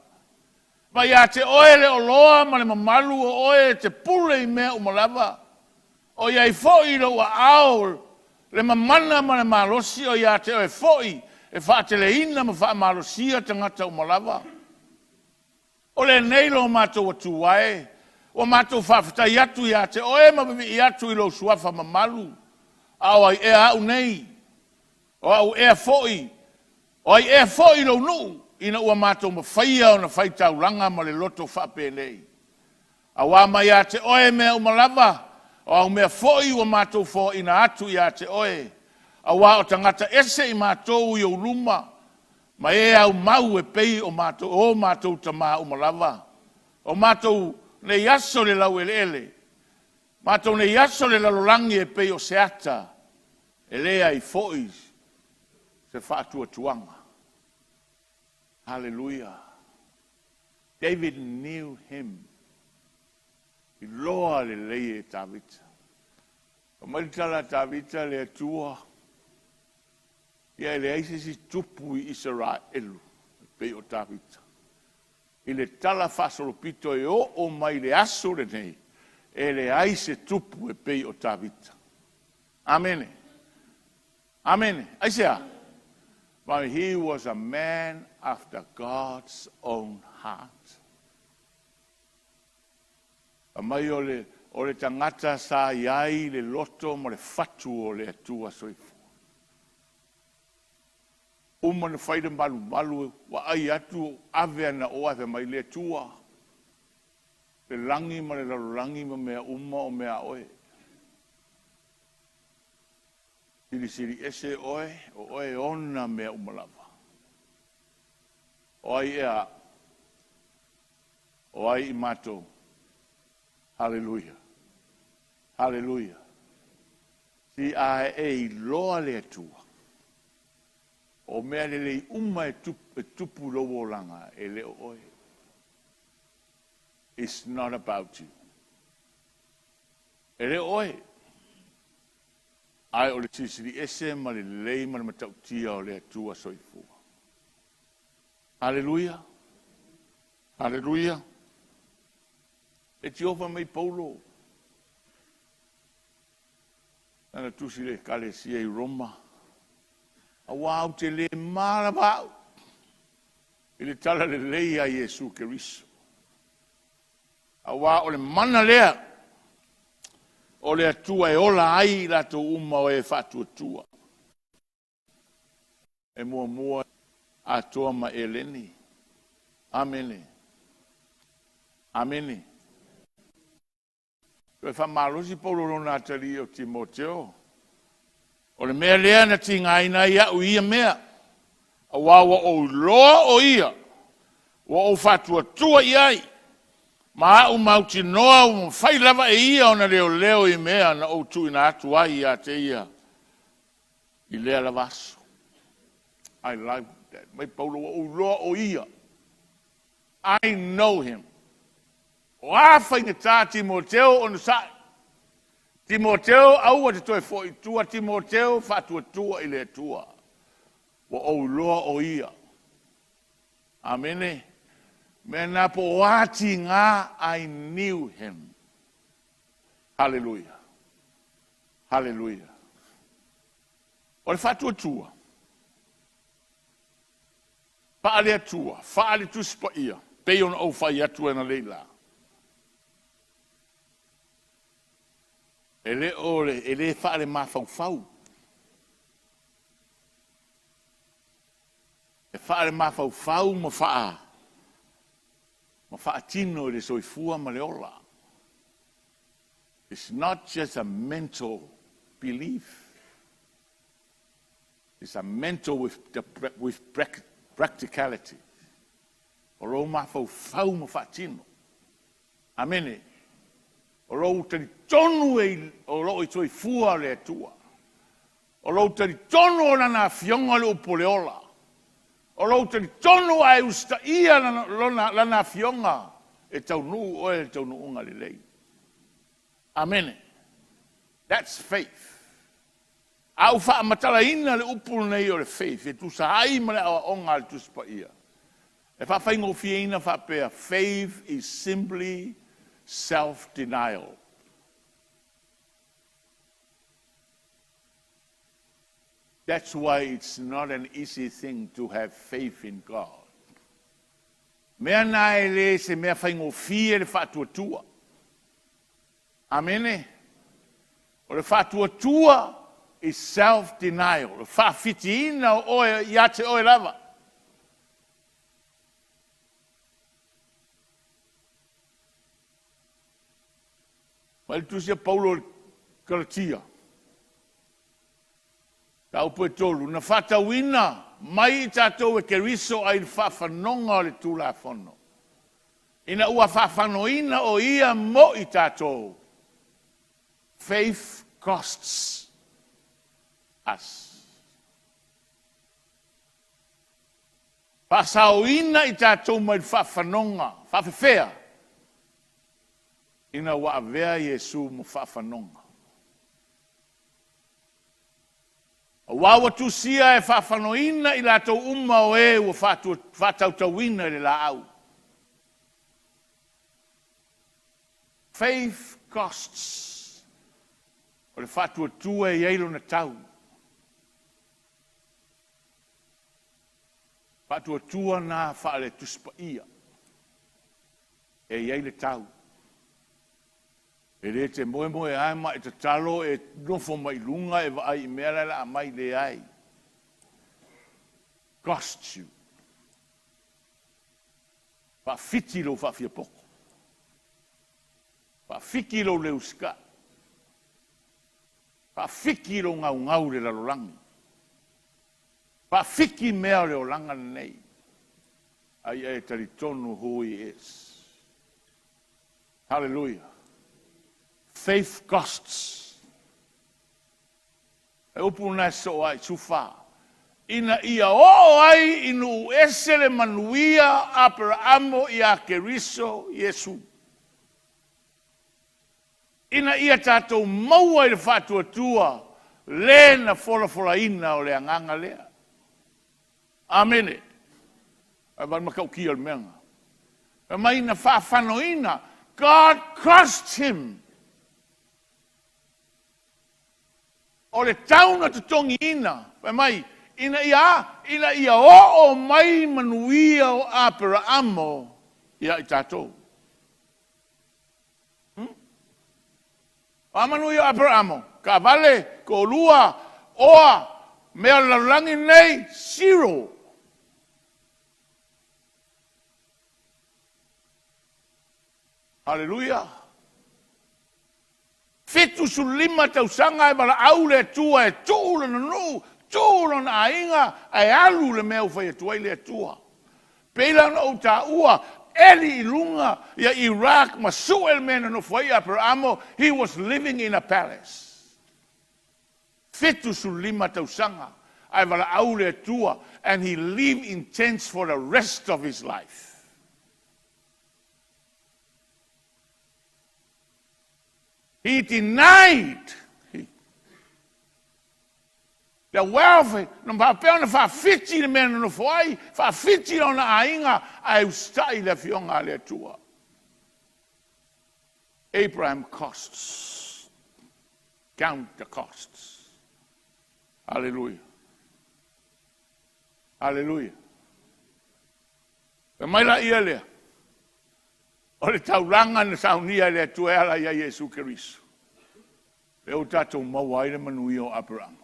Ma ia te oe le oloa ma le mamalu o oe e te pule i mea uma lava. O i ai foi i lou aao le mamana ma le malosi, o ia te oe foi e faateleina ma faamalosia tagata uma lava. O lenei lo matou Atua e, ua matou faafetai atu ia te oe ma vivii atu i lou suafa mamalu. A o ai ea au nei? O au ea foi, o ai ea foi lou nuu, ina ua matou mafaia ona faitaulaga ma le loto faapenei. Aua mai ia te oe mea uma lava, o au mea foi ua matou foaina atu ia te oe. Aua o tagata ese i matou i ou luma, ma e aumau e pei o matou, o matou tamā uma lava. O matou nei aso i le laueleele, matou nei aso i le lalolagi e pei o se ata, e leai foi se faatuatuaga. Hallelujah. David knew him. Iloa lelei e Tavita. O mai le tala a Tavita le Atua, ia e leai se isi tupu i Isaraelu e pei o Tavita. I le tala faasolopito e oo mai le aso lenei, e leai se tupu e pei o Tavita. Amene. Amene. Aisea? But he was a man after God's own heart. A mai o le tagata sa i ai le loto ma le fatu o le Atua soifua. Uma na fai le malumalu, vaai atu ave ana oa e fai mai le Atua. Le lagi ma le lalolagi ma mea uma o mea a oe. Silisili ese oe, o oe e ona mea uma lava. O ai ea au? O ai i matou? Haleluia! Haleluia! Si a e iloa le Atua, o mea lelei uma e tupu i lou olaga, e le o oe. It's not about you. E le o oe. Ae o le Silisili Ese ma le lelei ma le matautia o le Atua Soifua. Haleluia! Haleluia! E tiofa mai Paulo, lana tusi i le Ekalesia i Roma, aua ou te le ma lava au i le talalelei a Iesu Keriso. Aua o le mana lea o le Atua e ola ai i latou uma o e faatuatua. E muamua atoa ma Eleni. Amene. Amene. Toe faamalosi Paulo lona atalii o Timoteo. O le mea lea na tigaina ai au i ia mea, aua ua ou iloa o ia, ua ou faatuatua i ai, ma au mautinoa ua mafai lava e ia ona leoleo i mea na ou tuuina atu ai ia te ia i lea lava aso. I like that. Mai Paulo ua ou iloa o ia. I know him. O a faigata Timoteo onosai. Timoteo aua te toe foi i tua. Timoteo faatuatua i le Atua. Ua ou iloa o ia. Amene. Mea na po o a tiga, I knew him. Hallelujah. Hallelujah. O le faatuatua, faale-Atua, faale-Tusi Paia, pei ona ou fai atu analeila, e le o le, e le faale-mafaufau. E faale-mafaufau ma faatino i le soifua ma le ola. It's not just a mental belief. It's a mental with practicality. O lou mafaufau ma faatino. Amene. O lou talitonu e o loo i soifua le Atua. O lou talitonu o lana afioga o le upu o le ola. O lou talitonu a e usitaia lana afioga e taunuu oe i le taunuuga lelei. Amene. That's faith. A ou faamatalaina le upu lenei o le faith e tusa ai ma le aoaoga a le Tusi Paia, e faafaigofieina faapea, faith is simply self-denial. That's why it's not an easy thing to have faith in God. Mea na e le se mea faigofie le faatuatua. Amene. O le faatuatua is self-denial. O le faafitiina o oe ia te oe lava. Mai le tusi a Paulo i Kalatia, mataupu e 3, na faatauina mai i tatou e Keriso ai le faafanoga o le Tulafono, ina ua faafanoina o ia mo i tatou. Faith costs us. Faasaoina i tatou mai le faafanoga faafefea ina ua avea Iesu ma faafanoga. Aua ua tusia e faafanoina i latou uma o e ua faatautauina i le laau. Faith costs. O le faatuatua e i ai lona tau. Faatuatua na faale Tusi Paia. E i ai le tau. E le te moemoe ai ma e tatalo e nofo mai luga e vaai i mea la e aumai, leai. Costs you. Faafiti lou faafiapoto. Faafiti lou le usitai. Faafiki lou gaugau i le lalolagi. Faafiki mea o le olaga lenei. A ia e talitonu who he is. Hallelujah. Faith costs. E upu na e soo ai, sufa. Ina ia oo ai i nuu ese le manuia Aperaamo ia Keriso Iesu. Ina ia tatou maua i le faatuatua le na folafolaina o le agaga lea. Amene. Ae vaai matautia o le mea lena. Fai mai na faafanoina. God cost him. O le tau na totogiina, fai mai, ina ia a? Ina ia oo mai manuia o Aperaamo ia i tatou. O a manuia o Aperaamo? Taavale, toalua, oa, mea o le lalolagi lenei, zero. Haleluia! 75 tausaga e valaau le Atua e tuu lona nuu, tuu lona aiga, ae alu le mea ua fai atu ai le Atua. Pei la ona ou taua, eli i luga ia Iraq ma sue le mea na nofo ai Aperamo, he was living in a palace. 75 tausaga ae valaau le Atua, and he lived in tents for the rest of his life. He denied the wealth, na faapea ona faafiti le mea na nofo ai, faafiti lona aiga, ae usitai le afioga a le Atua. Abraham costs. Count the costs. Hallelujah. Hallelujah. Fai mai la ia lea, o le taulaga na saunia e le Atua e ala ia Iesu Keriso. E o tatou maua ai le manuia o Aperamo.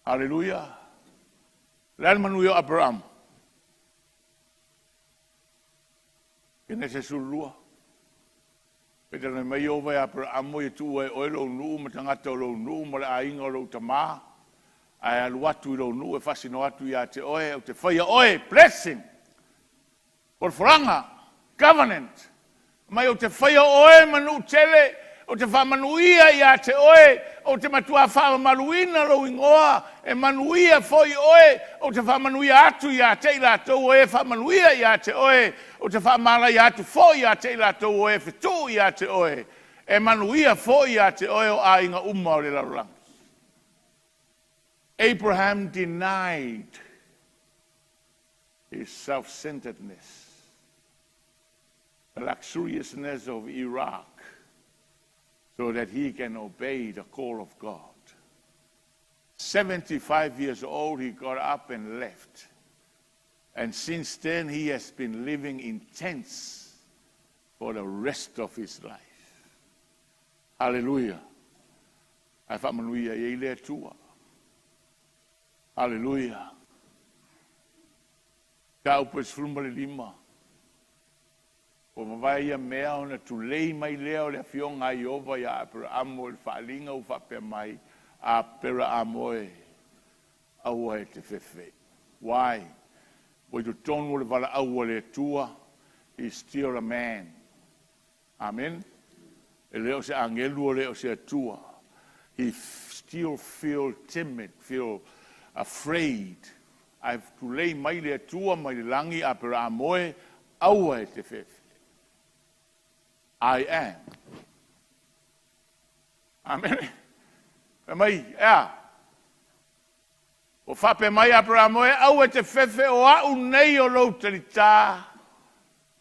Hallelujah. Le a le manuia o Aperamo? Kenese 12. Pe tala mai Ieova ia Aperaamo, ia tuua e oe lou nuu ma tagata o lou nuu ma le aiga o lou tamā, ae alu atu i lou nuu e faasino atu ia te oe, ou te faia oe, blessing, folafolaga, covenant. Mai ou te faia oe ma nuu tele, ou te faamanuia ia te oe, ou te matua faamamaluina lou igoa, e manuia foi oe, ou te faamanuia atu ia te i latou o e faamanuia ia te oe, ou te faamalaia atu foi ia te i latou o e fetuu ia te oe, e manuia foi ia te oe o aiga uma o le lalolagi. Abraham denied his self-centeredness, the luxuriousness of Iraq, so that he can obey the call of God. 75 years old, he got up and left. And since then, he has been living in tents for the rest of his life. Hallelujah. Ae faamanuia i ai le Atua. Hallelujah. Mataupu e 15. Ua vavae ia mea ona tulei mai lea o le afioga a Ieova ia Aperaamo i le faaaliga ua faapea mai, Aperaamo e, aua e te fefe. Why? Ua i totonu o le valaau a le Atua, he is still a man. Amen. E le o se agelu o le o se Atua. He still feel timid, feel afraid. Ae tulei mai le Atua mai le lagi, Aperaamo e, aua e te fefe. I am. Amen. Fai mai, ea. Ua faapea mai Aperaamo e, aua e te fefe o au nei o lou talitā,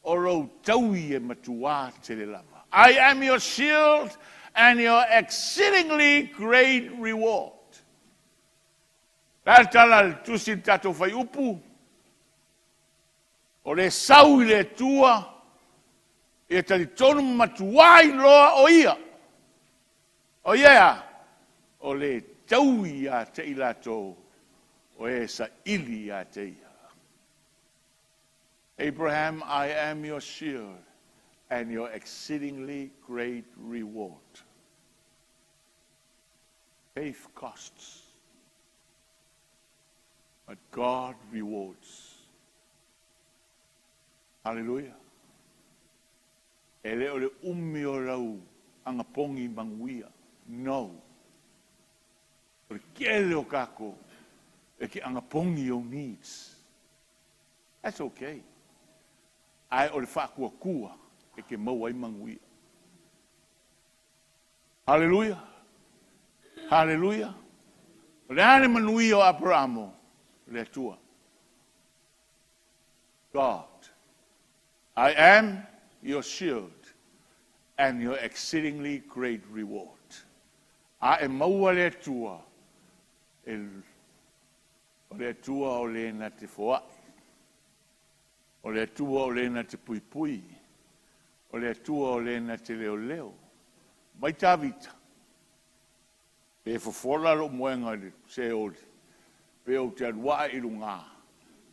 o lou taui e matuā tele lava. I am your shield and your exceedingly great reward. La le tala le tusi le tatou fai upu, o le sau i le Atua, ia talitonu matuā iloa o ia. O ia ea, o le taui ia te i latou, o e saili ia te ia. Abraham, I am your shield and your exceedingly great reward. Faith costs, but God rewards. Hallelujah. E le o le umi o lau agapogi manuia. No. O le tele o tatou e te agapogi i ou needs. That's okay. Ae o le faatuatua e te maua ai manuia. Hallelujah. Hallelujah. O le a le manuia o Aperamo? Le Atua. God, I am your shield and your exceedingly great reward. A e maua le Atua, e, o le Atua o le na te foai. O le Atua o le na te puipui. O le Atua o le na te leoleo. Mai Tavita, pe fofola lou moega i le Seoli, pe ou te alu ae i luga,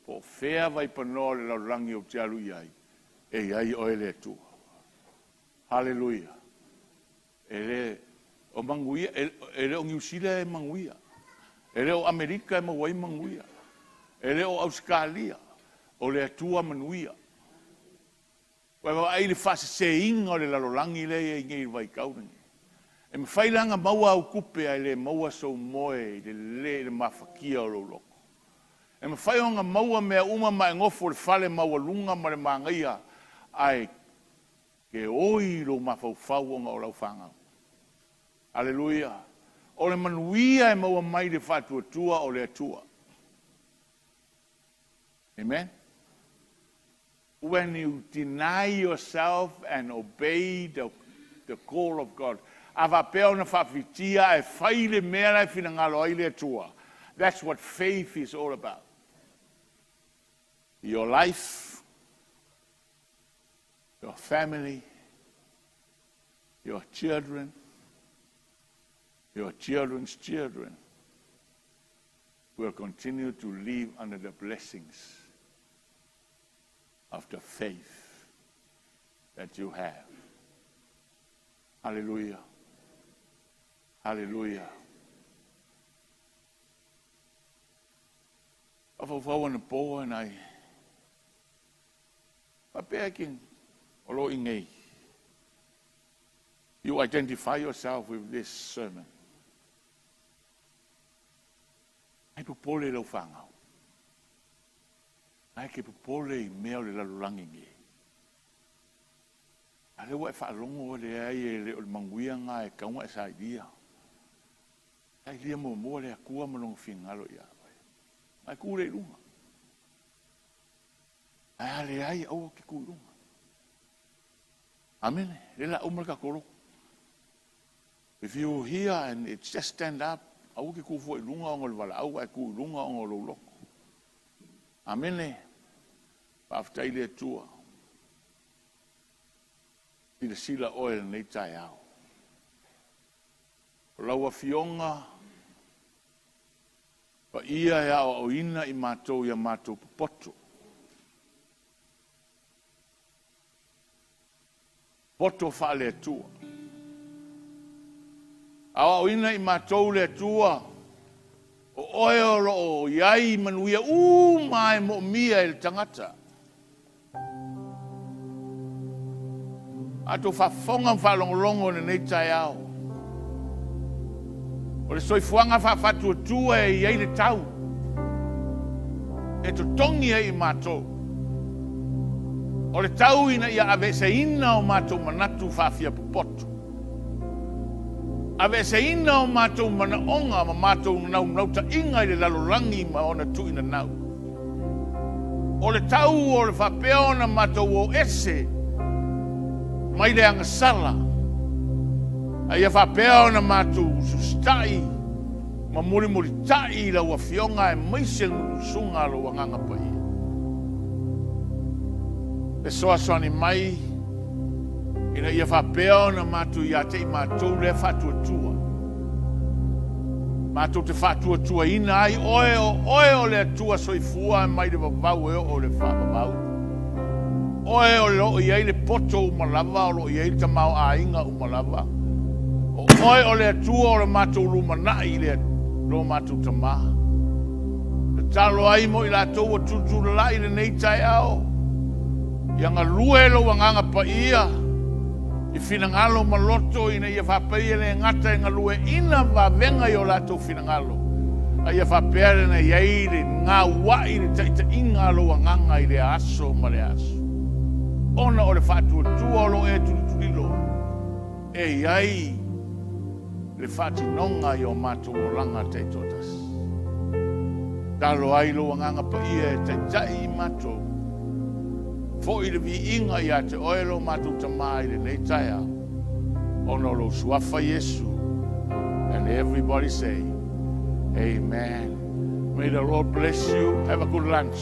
po o fea vaipanoa o le lalolagi ou te alu i ai, e i ai oe le Atua. Haleluia. E le o manuia, e le o Niu Sila e manuia. E le o Amerika e maua ai manuia. E le o Ausetalia. O le Atua manuia. Ua vaai i le faaseseina o le lalolagi lea e i ai nei i le vaitau lenei. E mafai la ona maua au tupe ae le maua sou moe i le le i le mafatia o lou loto. E mafai ona maua mea uma ma e nofo i le fale maualuga ma le manaia ae te oi lou mafaufau ona o lau fanau. Aleluia. O le manuia e maua mai le faatuatua o le Atua. Amen. When you deny yourself and obey the call of God, a faapea ona faafitia ae fai le mea la e finagalo ai le Atua. That's what faith is all about. Your life, your family, your children, your children's children will continue to live under the blessings of the faith that you have. Hallelujah. Hallelujah. Afaufau anapo nai. Faapea ke o lo i nei. You identify yourself with this sermon. Ai popole lau fanau. Ai ke popole i mea o le lalolagi nei. A le ua e faalogo le ai e le o le manuia ngā e kaunga e sailia. Sailia muamua le Atua ma lona finagalo ia oe. Ai ku le i luga. Ai a leai aua ke ku i luga. Amene. Le la uma le tatou lotu. If you hear and it's just stand up, aua ke ku fua i luga ona o le valaau, ae ku i luga ona o lou loto. Amene. Faafetai i le Atua. Silasila oe i lenei taeao. O lau Afioga paia e aoaoina i matou ia matou popoto. Poto faale-Atua. Aoaoina i matou le Atua, o oe o lo o i ai manuia uma e moomia e le tagata. Matou faafofoga ma faalogologo i lenei taeao. O le soifuaga faafaatuatua e i ai le tau e totogi ai i matou. O le tau ina ia aveeseina o matou manatu faafiapopoto. Aveeseina o matou manaoga ma matou naunautaiga i le lalolagi ma ona tuuinanau. O le tau o le faapea ona matou o ese mai le agasala, a ia faapea ona matou ususitai ma mulimulitai i lau Afioga aemaise le musumusuga a lou Agaga Paia. Fesoasoani mai ina ia faapea ona matou ia te i matou lea faatuatua. Matou te faatuatuaina ai oe o oe o le Atua soifua mai le vavau e oo i le faavavau. Oe o lo o i ai le poto uma lava, o lo o i ai le tamaoaiga uma lava. O oe o le Atua o le matou lumanai i le lo matou tama. Tatalo ai mo i latou ua tulitulilalai i lenei taeao, ia galue lou Agaga Paia i finagalo ma loto ina ia faapea e le gata e galueaiina vavega i o latou finagalo, a ia faapea ona i ai le gauai i le taitaiga a lou Agaga i lea aso ma lea aso. Ona o le faatuatua o lo o e tulituliloa, e i ai le faatinoga i o matou olaga taitoatasi. Tatalo ai lou Agaga Paia e taitai i matou, foi le viiga ia te Oe lo matou Tama i lenei taeao, ona o lou Suafa Iesu. And everybody say, Amen. May the Lord bless you. Have a good lunch.